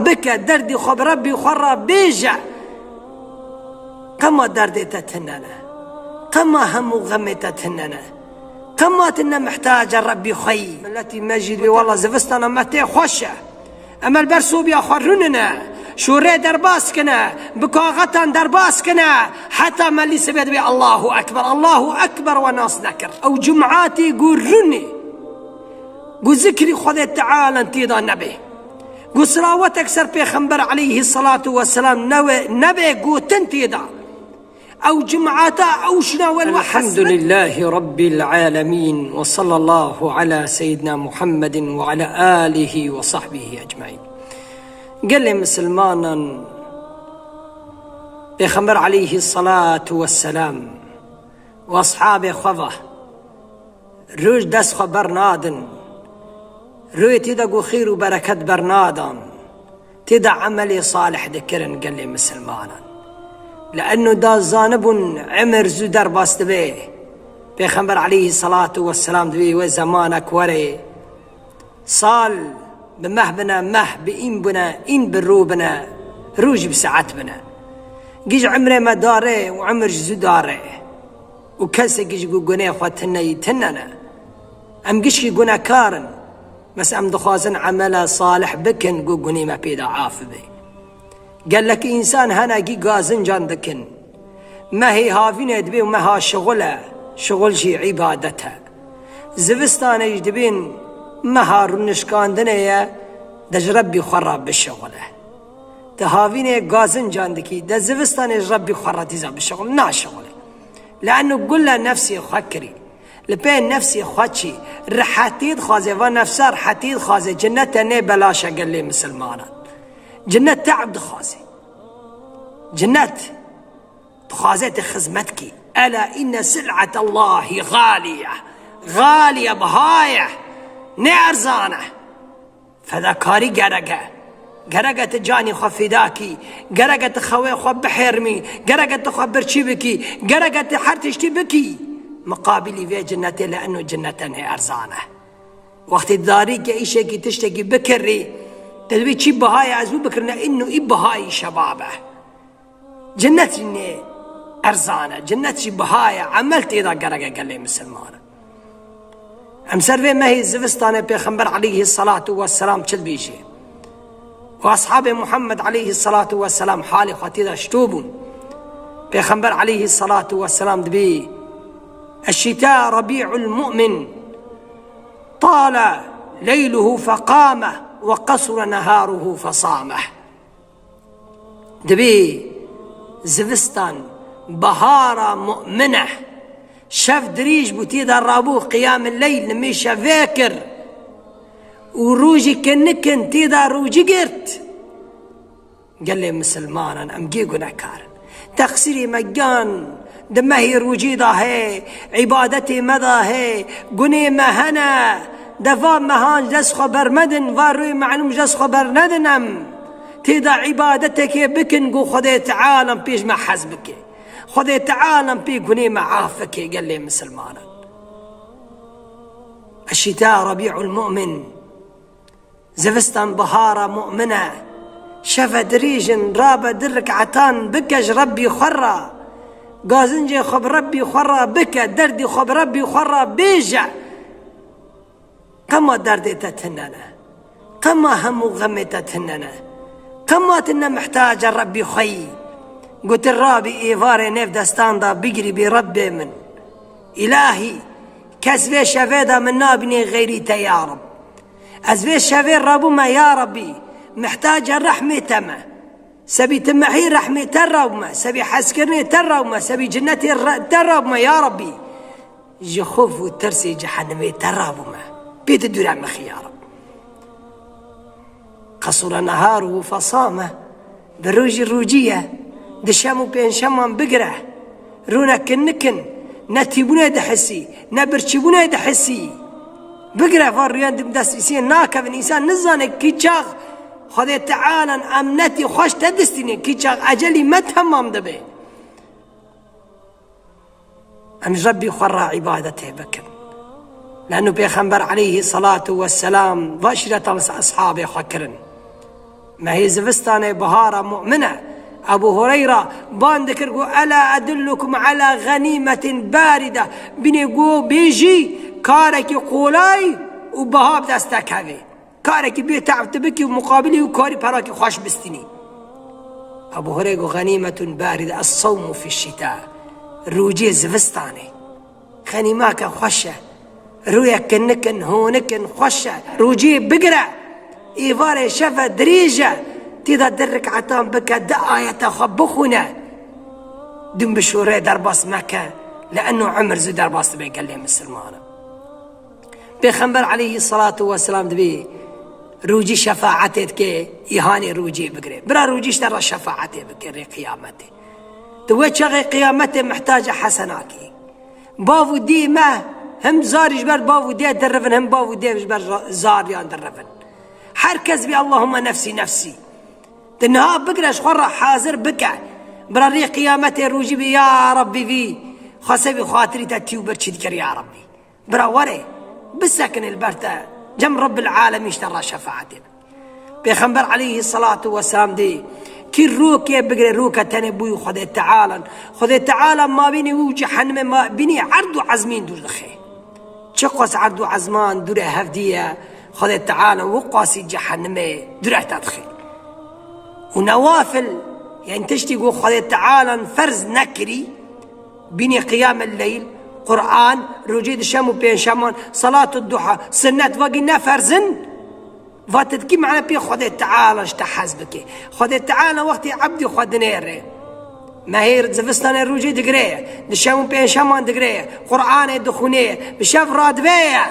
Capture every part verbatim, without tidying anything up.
Bike, derdê xwe bi Rebbî xwe re bêje. Qema derdê te tune ne. Qema hemû xemê te tune ne. Qema tu ne mihtaca Rebbî xwe yî. Miletî me jî dibê, wela zivistana me tê xweş e. Em li ber sobiya xwe rûnine. Şûrê derbas kine. Bi kaxetan derbas kine. Heta me lî sibê dibê Allahu Ekber, Allahu Ekber we nas nekir. Ew cumatî ku rûnî, ku zikrî Xwedê Teala tê de nebe, ku silawetek ser Pêxember aleyhî selatu we selam newe, nebe gotin tê de. Ew cumata ew şina wel we الحمد لله رب العالمين وصلى الله على سيدنا محمد وعلى آله وصحبه أجمعين. Gelê misilmanan, Pêxember aleyhî selatu we selam û ashabê xwe ve roj dest xwe bernadin. Rojê tê de ku xêr û bereket bernadan. Tê de emelê salih dikirin gelê misilmanan. Li eno da zanibûn emir zû derbas dibe. Pêxember aleyhî selatu we selam dibê wê zemanek were. Sal bi meh bine, meh bi în bine, în bi rû bine, rû jî bi saet bine. Giş emrê me dare û emir ji zû dare. Û kesekî ji ku gunê xwe tune yî tune ne. Em gişkî gunekar in. Bes em dixwazin emela salih bikin ku gunê me pê de af bibe. Gelek însan hene gî gazincan dikin. Mehê havînê dibê û meha şixul e. Şixul jî îbadet e. Zivistanê jî dibên meha rûnişkandinê ye, de ji Rebbî xwe re bişixule. Te havînê gazincan dikî, de zivistanê ji Rebbî xwe re dîza bişixul, naşixule. Li eno gule nefsê xwe kirî. Li pê nefsê xwe çî. Rihetî dixwaze, va nefsa rihetî dixwaze. Cinnet tenê belaş e gelê misilmanan. Cinnet te'b dixwaze. Cinnet dixwaze te xizmet kî. Ela inne sil'etallahî xaliye. Xaliye, biha ye. Ne erzan e. Fedakarî gerek e. Gerek e tu canê xwe fîda kî. Gerek e tu xewê xwe bihêrmî. Gerek e tu xwe birçî bikî. Gerek e tu her tiştî bikî. Miqabilî vê cinnetê li eno cinnete ne erzan e. Wextê darî ke îşekî tiştekî bikirî, te dibî çi biha ye ez wî bikirine, ino î bihayî şebab e. Cinnet jî nê erzan e, cinnet jî biha ye, emel tê de gerek e gelê misilman e. Em ser vê mehê zivistanê Pêxember aleyhî selatu we selam çi dibêjê? Û ashabê Muhammed aleyhî selatu we selam halê xwe tê de şitobûn. Pêxember aleyhî selatu we selam dibê, Eşşita rebî'ul mu'min, tale leyluhu feqame ve qesure neharuhu fesame. Dibê zivistan bahara mu'min e. Şev dirîj bû, tê de rabû qiyamil leyl nimêşe vê kir. Û rojî ke nikin tê de rojî girt. Gelê misilmanan em gê gunekar in. Teqsîrê me giyan di mehê rojê de heye, îbadetê me de heye, gunê me hene. De va mehan ji dest xwe bermedin, va rûyê melûm ji dest xwe bernedin em. Tê de îbadetekê bikin ku Xwedê Teala pêş me hez bike. Xwedê Teala pê gunê me af bike gelê misilmanan. Eşşita rebî'ul mu'min. Zivistan bihara mu'min e. Şeve dirêj in, rabe du riketan bike ji Rebbî xwe re. Gazincê xwe bi Rebbî xwe re bike, derdê xwe bi Rebbî xwe re bêje. Qema derdê te tune ne. Qema hemû xemê te tune ne. Qema tu ne mihtaca Rebbî xwe yî. Got, Rabî, êvarê nêv destan de bigirî bê Rebbê min. Îlahî, kes vê şevê de min nabînê xeyrî te ya Reb. Ez vê şevê rabûme ya Rebbî, mihtaca rehmê te me. Sebî tu mehî rehmê te rabûme, sebî hezkirinê te rabûme, sebî cinnetê re-, te rabûme ya Rebbî. Ji xof û tirsê cehennemê te rabûme. Pê tu dûre mixî ya Reb. Qesûre nehar û fesame, bi rojî rojî ye, di şem û pênc şeman bigire, rûnekin nikin, ne tîbûnê dihisî, ne birçîbûnê dihisî. Bigire va rûyen di dest îsiyê nakevin, însan nizane kî çax Xwedê Teala em netî xweş te distîne, kî çax ecelî me temam dibe. Em ji Rebbî xwe re îbadetê bikin. Leno Pêxember aleyhî selatu we selam va şîreta li ser eshabê xwe kirin. Mehê zivistanê bihara mu'min e. Ebu Hureyra ban dikir, got, "Ela edullukum ala ganimetin baride." Binê got, "Bêjî, karekî qolay û biha bi dest te kevê. Karekî bê te'b tu bikî û muqabilî û karî perakî xweş bistînî." Ebu Hureyra got, "Ganimetun baride, es-sawmu fi şita." Rûcê zivistanê. Xenîmake xweş e. Rûyek kinik in, honik in, xweş e. Rûcê bigire. Êvarê şev e, dirêj e. Tê de di rik'etan bike, di ayete xwe bixwîne. Dûm bi şûrê derbas meke. Li eno emir zû derbas dibe gelê misilmanan. Pêxember aleyhisselatu vesselam dibê rûcî şefaetê dike, îhanê rûcê bigire. Bira rûcî ji te re şefaetê bike rê qiyametê. Tu wê çaxê qiyametê mihtaca hesenakî. Bav û dê me him zarî ji ber bav û dê dirivin, him bav û dê ji ber za-, zariyan dirivin. Her kes bê, "Allahumma nefsî, nefsî." Tu niha bigire, ji xwe re hazir bike. Bira rê qiyametê rûcî bê, "Ya Rabbî vî, xwesevî xatirî te tî û bir çî dikir, ya Rabbî." Bira were, bisekinê li ber te, cem Rabbil Alemîn ji te re şefaetê be. Pêxember aleyhisselatu vesselam dê, kî rokê bigire, roke tenê bûyî Xwedê Teala in. Xwedê Teala mabînê wî û cehennemê mabînê erd û ezmîn dûr dixe. Çiqas erd û ezman dûrê hevdî ye, Xwedê Teala wiqasî cehennemê dûrê te dixe. Û newafil, yani tiştî ku Xwedê Teala ferz nekirî, bînî qiyamel leyl, Quran, rojê di şem û pênşeman, salat û duha, sunnet wekî ne ferz in, va tu dikî mane pê Xwedê Teala ji te hez bike. Xwedê Teala wextê ebdî xwe dinêre. Mehê zivistanê rojê digirê, di şem û pênşeman digirê, Quranê dixwînê, bi şev radivê ye.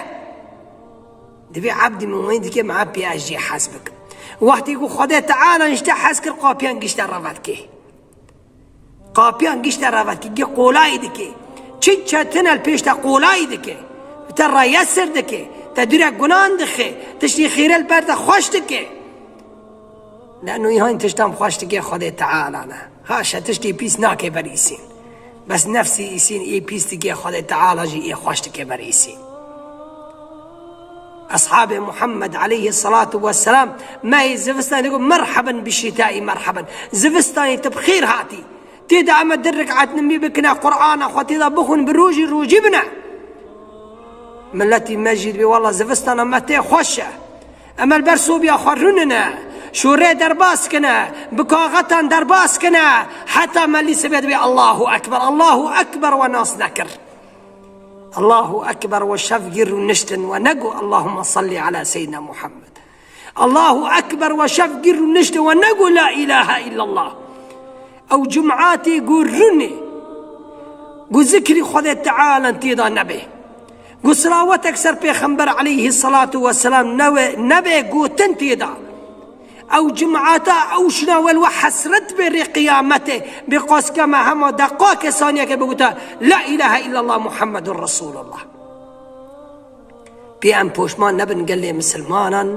Divê ebdî min wayî dike, me pê ez jê hez bikim. Wextê ku Xwedê Teala ji te hez kir, qapiyan gişte revet ke. Qapiyan gişte revet ke, gê qolayî dike. Çi çetin el pêş te qolayî dike. Te reyesir dike. Te dûre gunan dixe. Tiştî xêrel ber te xweş dike. Leno îhan tiştan xweş dike Xwedê Teala ne. Haşa tiştî pîs nake ber îsîn. Bes nefsî îsîn ê pîs dike, Xwedê Teala jî ê xweş dike ber îsîn. Eshabê Muhammed aleyhissalatu vesselam mehê zivistanê got, "Merheben bi şitaî merheben." Zivistanê tu bi xêr hatî. Tê de eme di rik'et nimî bikine, Qur'ana xwe tê de bixwin, bi rojî rojî bine. Miletî me jî dibê, "Wela zivistana me tê xweş e." Em li ber sobiya xwe rûnine, şûrê derbas kine, bi kaxetan derbas kine, heta me lî sibê dibê, "Allahu Ekber, Allahu Ekber" we nas nekir. Allahu Ekber we şev gî rûniştin we negot, "Allahumma salli ala Seyyidina Muhammed." Allahu Ekber we şev gî rûniştin we negot, "La ilahe illallah." Ew cumatê ku rûnê, ku zikrî Xwedê Teala tê de nebe. Ku silawetek ser Pêxember aleyhissalatu vesselam newe, nebe gotin tê de. Ew cimata ew şina wel we hesret bê rê qiyametê, bê qaske me hema deqake saniyeke bigota, "La ilahe illallah Muhammedun Resulullah." Pê em poşman nebin gelê misilmanan,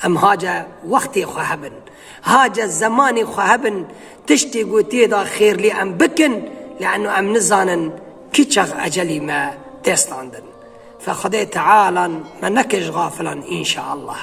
em hace wextê xwe hebin, hace zemanê xwe hebin, tiştê ku tê de xêrlî em bikin, leno em nizanin kî çax ecelî me tê standin. Fe Xwedê Tealan me neke ji xafilan, înşaallah.